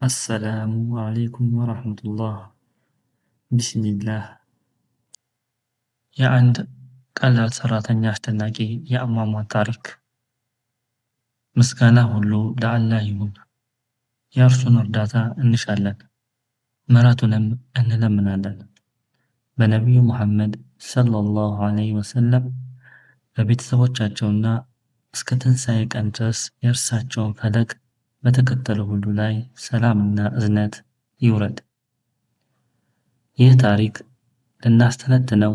አሰላሙ አለይኩም ወራህመቱላህ። ቢስሚላህ። የአንድ ቀላል ሰራተኛ አስደናቂ የአሟሟት ታሪክ። ምስጋና ሁሉ ለአላህ ይሁን። የእርሱን እርዳታ እንሻለን፣ ምህረቱንም እንለምናለን። በነቢዩ ሙሐመድ ሰለላሁ ዐለይሂ ወሰለም፣ በቤተሰቦቻቸውና እስከ ትንሣኤ ቀን ድረስ የእርሳቸውን ፈለግ በተከተሉ ሁሉ ላይ ሰላምና እዝነት ይውረድ። ይህ ታሪክ ልናስተነትነው፣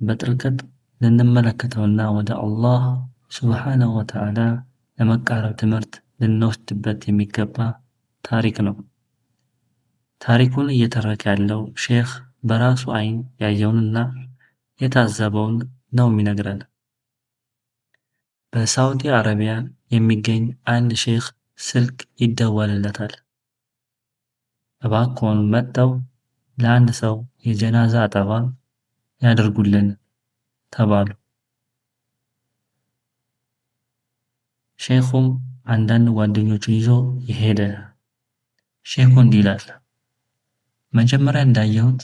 በጥልቀት ልንመለከተውና ወደ አላህ ሱብሓነሁ ወተዓላ ለመቃረብ ትምህርት ልንወስድበት የሚገባ ታሪክ ነው። ታሪኩን እየተረከ ያለው ሼኽ በራሱ አይን ያየውንና የታዘበውን ነው የሚነግረን። በሳዑዲ አረቢያ የሚገኝ አንድ ሼኽ ስልክ ይደወልለታል። እባክዎን መጥተው ለአንድ ሰው የጀናዛ አጠባ ያድርጉልን ተባሉ። ሼኹም አንዳንድ ጓደኞቹን ይዞ ሄደ። ሼኹ እንዲህ ይላል፣ መጀመሪያ እንዳየሁት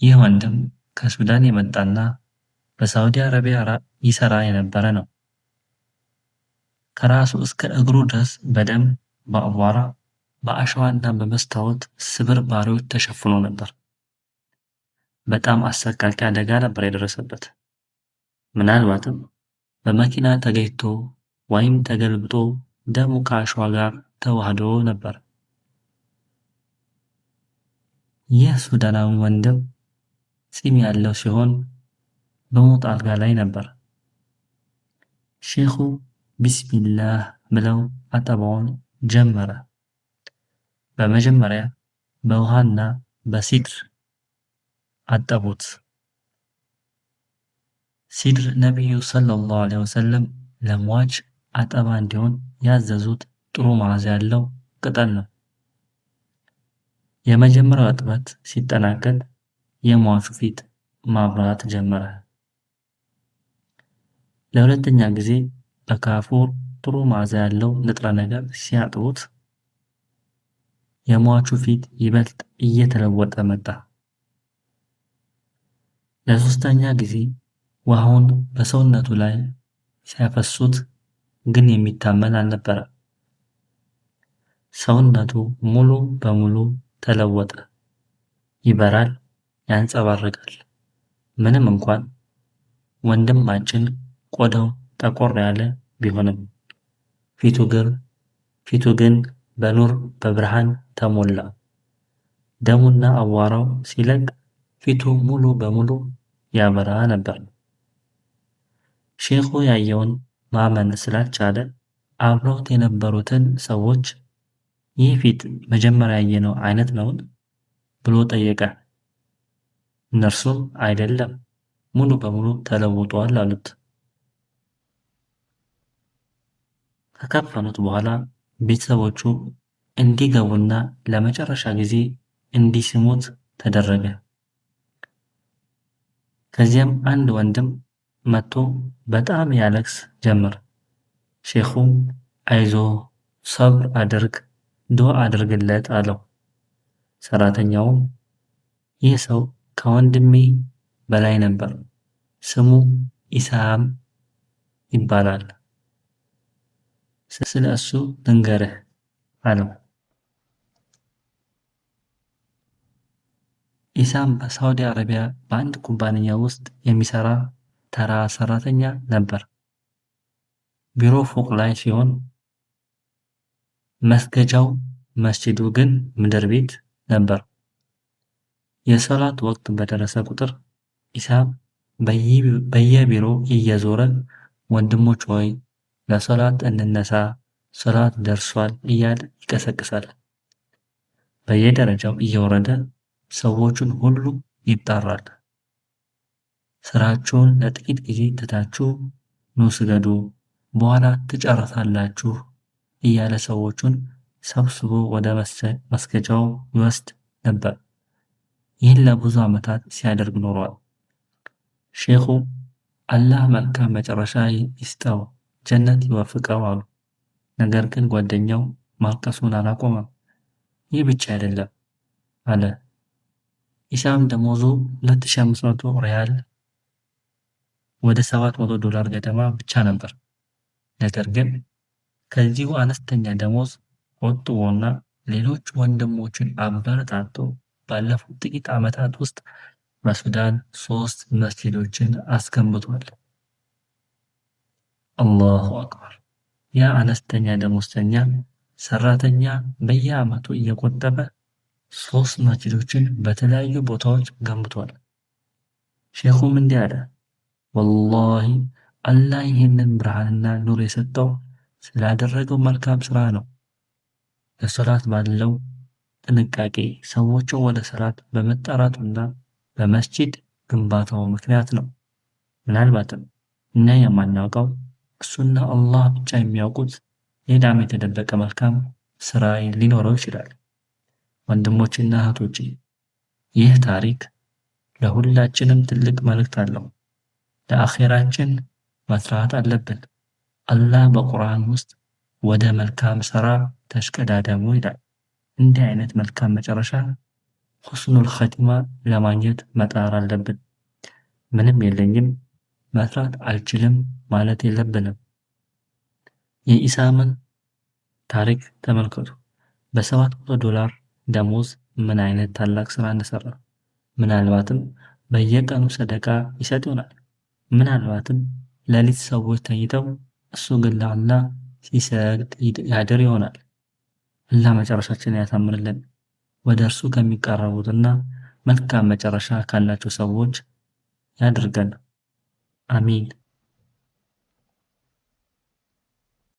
ይህ ወንድም ከሱዳን የመጣና በሳዑዲ አረቢያ ይሰራ የነበረ ነው። ከራሱ እስከ እግሩ ድረስ በደም፣ በአቧራ፣ በአሸዋና በመስታወት ስብርባሪዎች ተሸፍኖ ነበር። በጣም አሰቃቂ አደጋ ነበር የደረሰበት። ምናልባትም በመኪና ተገጭቶ ወይም ተገልብጦ ደሙ ከአሸዋ ጋር ተዋህዶ ነበር። ይህ ሱዳናዊ ወንድም ጺም ያለው ሲሆን በሞት አልጋ ላይ ነበር። ሼኹ ቢስሚላህ ብለው አጠባውን ጀመረ። በመጀመሪያ በውሃና በሲድር አጠቡት። ሲድር ነቢዩ ሰለላሁ ዐለይሂ ወሰለም ለሟች አጠባ እንዲሆን ያዘዙት ጥሩ መዓዛ ያለው ቅጠል ነው። የመጀመሪያው እጥበት ሲጠናቀቅ የሟቹ ፊት ማብራት ጀመረ። ለሁለተኛ ጊዜ በካፉር ጥሩ መዓዛ ያለው ንጥረ ነገር ሲያጥቡት የሟቹ ፊት ይበልጥ እየተለወጠ መጣ። ለሶስተኛ ጊዜ ውሃውን በሰውነቱ ላይ ሲያፈሱት ግን የሚታመን አልነበረም። ሰውነቱ ሙሉ በሙሉ ተለወጠ። ይበራል፣ ያንጸባርቃል። ምንም እንኳን ወንድማችን ቆዳው ጠቆር ያለ ቢሆንም ፊቱ ግን በኑር በብርሃን ተሞላ። ደሙና አቧራው ሲለቅ ፊቱ ሙሉ በሙሉ ያበራ ነበር። ሼኹ ያየውን ማመን ስላልቻለ አብረውት የነበሩትን ሰዎች ይህ ፊት መጀመሪያ ያየነው አይነት ነውን? ብሎ ጠየቀ። እነርሱም አይደለም፣ ሙሉ በሙሉ ተለውጧል አሉት። ከከፈኑት በኋላ ቤተሰቦቹ እንዲገቡና ለመጨረሻ ጊዜ እንዲስሙት ተደረገ። ከዚያም አንድ ወንድም መጥቶ በጣም ያለቅስ ጀመር። ሼኹም አይዞ፣ ሰብር አድርግ፣ ዱዓ አድርግለት አለው። ሰራተኛውም ይህ ሰው ከወንድሜ በላይ ነበር፣ ስሙ ኢሳም ይባላል፣ ስለ እሱ ልንገርህ አለው። ኢሳም በሳዑዲ አረቢያ በአንድ ኩባንያ ውስጥ የሚሰራ ተራ ሰራተኛ ነበር። ቢሮ ፎቅ ላይ ሲሆን መስገጃው መስጂዱ ግን ምድር ቤት ነበር። የሶላት ወቅት በደረሰ ቁጥር ኢሳም በየቢሮው እየዞረ ወንድሞች ሆይ ለሶላት እንነሳ፣ ሶላት ደርሷል እያለ ይቀሰቅሳል። በየደረጃው እየወረደ ሰዎቹን ሁሉ ይጣራል። ስራችሁን ለጥቂት ጊዜ ትታችሁ ኑ ስገዱ፣ በኋላ ትጨርሳላችሁ እያለ ሰዎቹን ሰብስቦ ወደ መስገጃው ይወስድ ነበር። ይህን ለብዙ ዓመታት ሲያደርግ ኖሯል። ሼኹ አላህ መልካም መጨረሻ ይስጠው፣ ጀነት ይወፍቀው አሉ። ነገር ግን ጓደኛው ማልቀሱን አላቆመም። ይህ ብቻ አይደለም አለ። ኢሳም ደሞዙ 2500 ሪያል ወደ $700 ገደማ ብቻ ነበር። ነገር ግን ከዚሁ አነስተኛ ደሞዝ ቆጥቦና ሌሎች ወንድሞችን አበረታቶ ባለፉት ጥቂት ዓመታት ውስጥ በሱዳን 3 መስጂዶችን አስገንብቷል። አላሁ አክበር! ያ አነስተኛ ደሞዝተኛ ሰራተኛ በየዓመቱ እየቆጠበ 3 መስጂዶችን በተለያዩ ቦታዎች ገንብቷል። ሼኹም እንዲህ አለ፣ ወላሂ አላህ ይህንን ብርሃንና ኑር የሰጠው ስላደረገው መልካም ስራ ነው። ለሶላት ባለው ጥንቃቄ ሰዎችን ወደ ሶላት በመጣራቱና በመስጂድ ግንባታው ምክንያት ነው። ምናልባትም እኛ የማናውቀው እሱና አላህ ብቻ የሚያውቁት ሌላም የተደበቀ መልካም ስራ ሊኖረው ይችላል። ወንድሞችና እህቶቼ፣ ይህ ታሪክ ለሁላችንም ትልቅ መልእክት አለው። ለአኼራችን መስራት አለብን። አላህ በቁርአን ውስጥ ወደ መልካም ስራ ተሽቀዳደሙ ይላል። እንዲህ አይነት መልካም መጨረሻ ሁስኑል ኸቲማ ለማግኘት መጣር አለብን። ምንም የለኝም መስራት አልችልም ማለት የለብንም። የኢሳምን ታሪክ ተመልከቱ። በ$700 ደሞዝ ምን አይነት ታላቅ ስራ እንደሰራ። ምናልባትም በየቀኑ ሰደቃ ይሰጥ ይሆናል። ምናልባትም ሌሊት ሰዎች ተኝተው እሱ ግን ለአላህ ሲሰግድ ያድር ይሆናል። አላህ መጨረሻችንን ያሳምርልን። ወደ እርሱ ከሚቀርቡትና መልካም መጨረሻ ካላቸው ሰዎች ያድርገን። አሚን።